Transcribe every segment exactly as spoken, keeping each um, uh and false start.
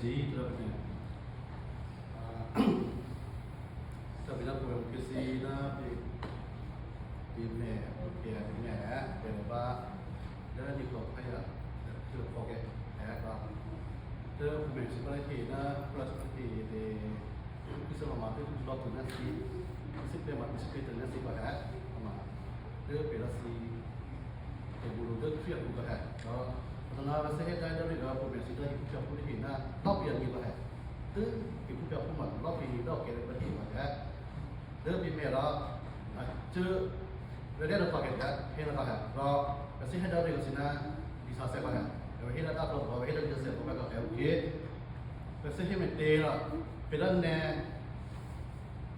Sì, tra bene. Ah, sta bene come che si da, di, di me, perché di me, eh, per va, da di ko, eh, da di ko, eh, da. Da come si pare che, da, pare che, de, Ki sema ma, ki lot na si, si pe ma, si pe na si ba ha, ma. De pe la si, de bulu de kria ku ba ha. So, so na ba se he da da ri ga ko me si da ki kria ku ri na, lo pi ni ba ha. De ki kria ku ma, lo pi ni lo ke ba ni ba ha. De pi me la, na, che, de de pa ke da, he na ba ha. So, ba si he da ri ga si na, di sa se ba ha. He da da ko, he da di se ko ba ka ke. Pese heme tera, pedane,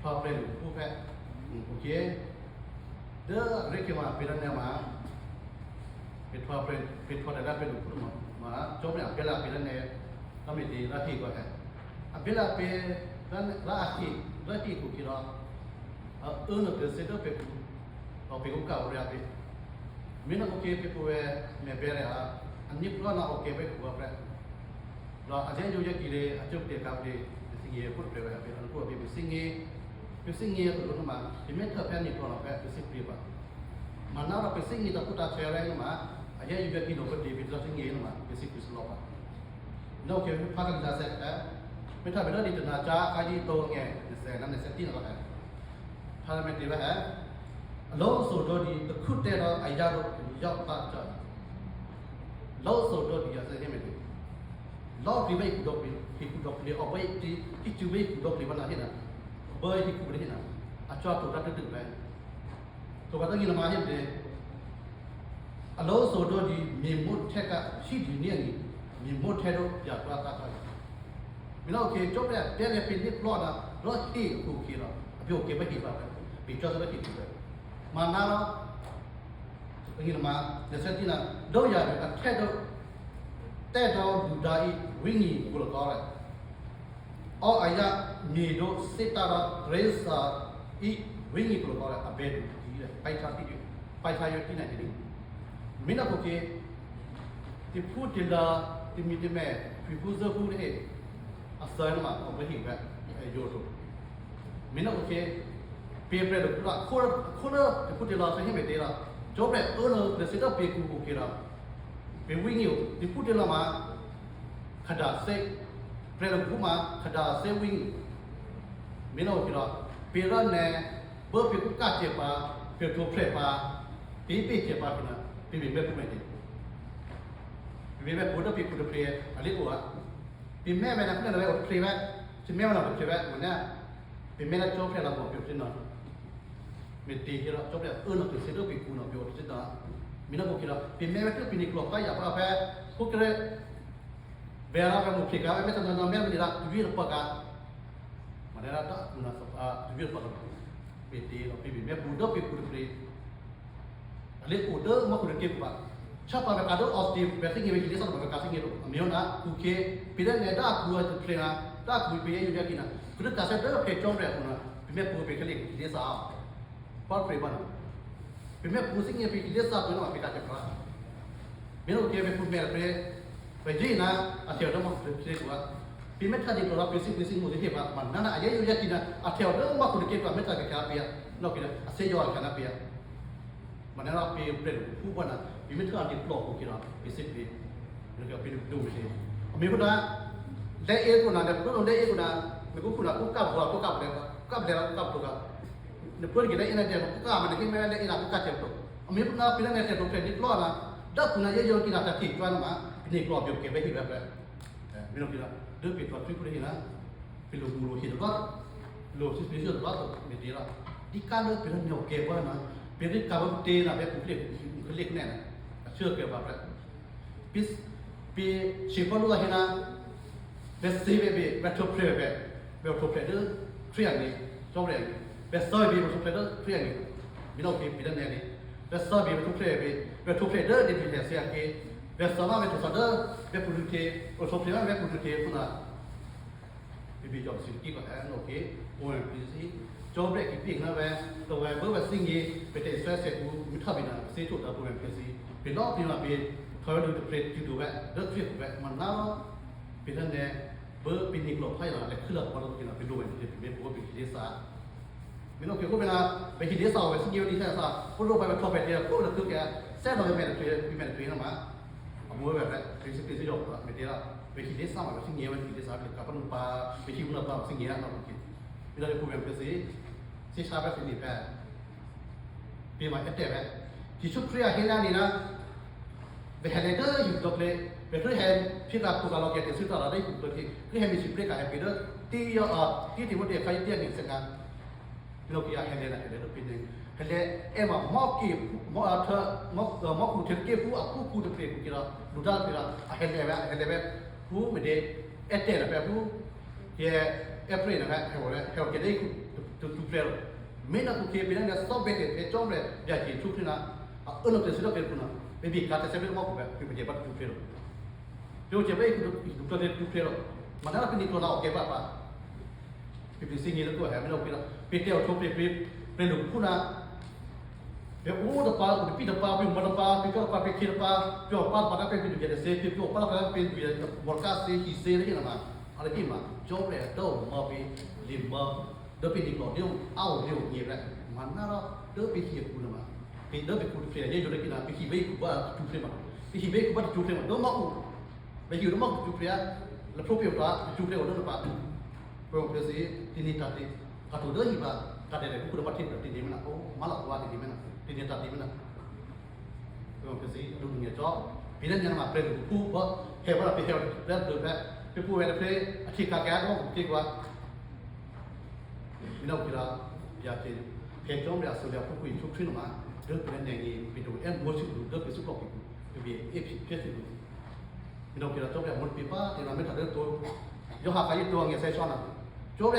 pa pelu, upe, uke. De reke ma pedane ma, petwa pre, petwa da pelu, ma, ma, jomre apela pedane, kami de rahi ko he. Apela pe, dan, rahi, rahi ko kira. A, uno ke se do pe, o pe ko ka ore ape. Mina ko ke pe ko e, me bere a, ani pro na o ke pe ko pre. La aja yo ya kire, aja te ka de, singi e pur pe wa pe an ko be singi, be singi e ko no ma, be me ta pe ni ko no pe, be si pe ba. Ma na ra be singi ta ku ta che re no ma, aja yo ya ki no ko de be ta singi no ma, be si ku lo ba. No ke pa kan da se ka, me ta be no di na ja ka ji to nge, ne se na ne se ti no ba ka. Parliament iwa ha. Lo so do di the kute ro ayaro yapa cha. Lo so do di ya se heme di. Lo di bai ku do di, di ku do di, o bai di, di chu bai ku do di bana hina. Bai di ku di hina. A cha to da de bai. To ba da ni ma him de. A lo so do di mi mo te ka shi di ni ni. Mi mo te do ya pa ta ta. Mina oke, job ya, dia le pin ni plot na, ro hi ku ki ro. Abi oke ba hi ba. Bi cho ba hi ku ba. Ma na ro. Ngi ma, de se ti na, do ya ka te do. Te do du da i wingi ku lo ko re. O aya mi do sita ro resa i wingi ku lo ko re. Abe du di le. Pai cha ti di. Pai cha yo ti na di. Mina ko ke, ti pu ti la, ti mi ti me, pi pu zo pu de. Asai ma, o ba hi ba, e yo to. Mina ko ke, pe pre do kula, kula, kula, te ku te la sa hi me te la. Jo pre, o lo, le se da pe ku ku ke la. Pe wing yo, te ku te la ma, kada se, pre do ku ma, kada se wing. Mina ko ke la, pe la ne, bo pe ku ka che pa, pe to pre pa, pe pe che pa kina, pe me me ku me te. Pe me me ku do pe ku do pre, ale ko a. Pi me me na kuna na o prive, si me na o prive, mana pi me na cho pre la mo pi no. Me te hira cho pre o no ke se do pi kuno pi o se da. Mina ko kira, pi me me pi ni klo pa ya pa pe, ko kre. Vera ka mo ke ka me ta na me me la tu vir pa ka. Mana ra ta kuna sa pa tu vir pa ka. Me te lo pi me bu do pi ku pre. Ale ko de ma ko de ke ba. Cha pa ka do os de pe ke ngi be sa ba ka ke ngi do. Mi ona ku ke pida ne da ku a tu plena. Da ku pe ye ya kina. Ku de ka se de pe chong re ku na. Pi me ku pe ke le de sa. Pa pre ba na. Pi me ku sing ye pe de sa ku na pe ka te pra. Mi no ke me ku me pre. Pe je na a te do ma ku de ku a. Pi me ta di to la pe si pe si mo de ke ba. Ma na na a ye yo ya kina. A te do ma ku de ke ba me ta ke ka pia. No kina. A se yo a ka na pia. Manera pe pe ku bana, pe me tra di plo ku kira, pe se pe. Lo ka pe do me se. Me ko da, le e ko na, le ko le e ko na, me ko ku na ku ka bua, ku ka bua, ku ka bua, ku ka bua. Ne ko ki da ina de ku ka ma ne ki me le ina ku ka te to. Me ko na pe ne te to pe di plo na, da ku na ye yo ki na ta ki to na ma, ni plo bi ke be ki be be. Eh, me no ki na, de pe to tu ku ni na. Pilo muro hidro ba, lo si spesio ba to me dira. Di kalo pilo nyo ke ba na, pilo ka ba te na be kuple, kuple ne na. A sio ke ba pre. Pis, pi si polo la hina, be si be be, be to pre be, be to pre de, pre ani, to pre ani. Be so be, be to pre de, pre ani. Mino ke pilo ne ni. Be so be, be to pre be, be to pre de, de, de, se ke. Be so ma be to so de, be kulte, o so pre ma be kulte, kuna. Bibi job sirki ko an oke, o M P C, job re ki ping na we, to we bo we singi, pe te so se ku, mi thabi na, se to da bo M P C, pe lo pi ma pe, to do de pre ki do we, do tri we, man na, pe dan ne, Bwe pini klo pai la le kula paro kina pilo wen te me bo bi le sa. Mino ke ko bena be ki le sa we si yo ni sa sa. Ko lo pa be to be de ko lo ke ke. Sa no me le pe me le pe na ma. Amo be be ke si ke si yo me te la. Be ki le sa ma si ngi we ki le sa ke ka pa no pa be ki una pa si ngi na ko ki. Mino le ko be ke si. Si sa be ni pe. Pima etebe. Jisu Kria hena nina. Be hele de yuk dokle. Be kri he pika kuka loke te suta la de yuk dokle. Kri he mi si preka he pide. Ti yo a. Ti ti mo de kai ti ni seka. Pino ki ya hele na hele do pine. Hele ema mo ki mo a ta mo mo ku te ke fu a ku ku de pre ku kira. Lu da kira. A hele be hele be. Fu me de. Etebe be fu. Ye epre na he wore he ke de ku tu tu pre. Mena ku ke bina na so bete pe chomre ya ki tu na a uno te silo ke kuna. Be bi ka te se be mo ku be ku je ba tu pre. Yo je be ku tu tu pre. Mana la pini to na o ke ba ba. Pe pe singi lo ko he mena ku na. Pe te o to pe pe pe lo kuna. Pe o da pa ku pi da pa pe mo da pa pe ko pa pe ki da pa pe o pa pa da pe pe du ya se pe o pa pa pe du ya mo ka se ki se ni na ma. Ala ki ma. Chomre do mo pe li mo. Do pe ni ko dio au dio ni re. Manara do pe ki ku na ma. Pe do pe ku tu ya ye do ki na pe ki be ku ba tu pre ma. Pe ki be ku ba tu pre ma. Do ma ku. Be ki do ma ku tu pre ya. Le proprio pa tu pre o do pa. Ko pe si ti ni ta ti. Ka tu do hi ba. Ka de ku do pa ti ti ni mena. O mala ko wa ti ni mena. Ti ni ta ti mena. Ko pe si do ni to. Pina ni ma pre ku ba. He ba pe he ba do ba. Pe ku wa pe. A ti ka ka ko ti kwa. Mina kira ya ke ke jom ya so ya ku ku tu tu ma de ku ne ni bi do en mo si du de ke su ko ku bi e pi ke ti du. Mina kira to ya mo pi pa de na me ta de to. Yo ha ka yi to nge sai so na.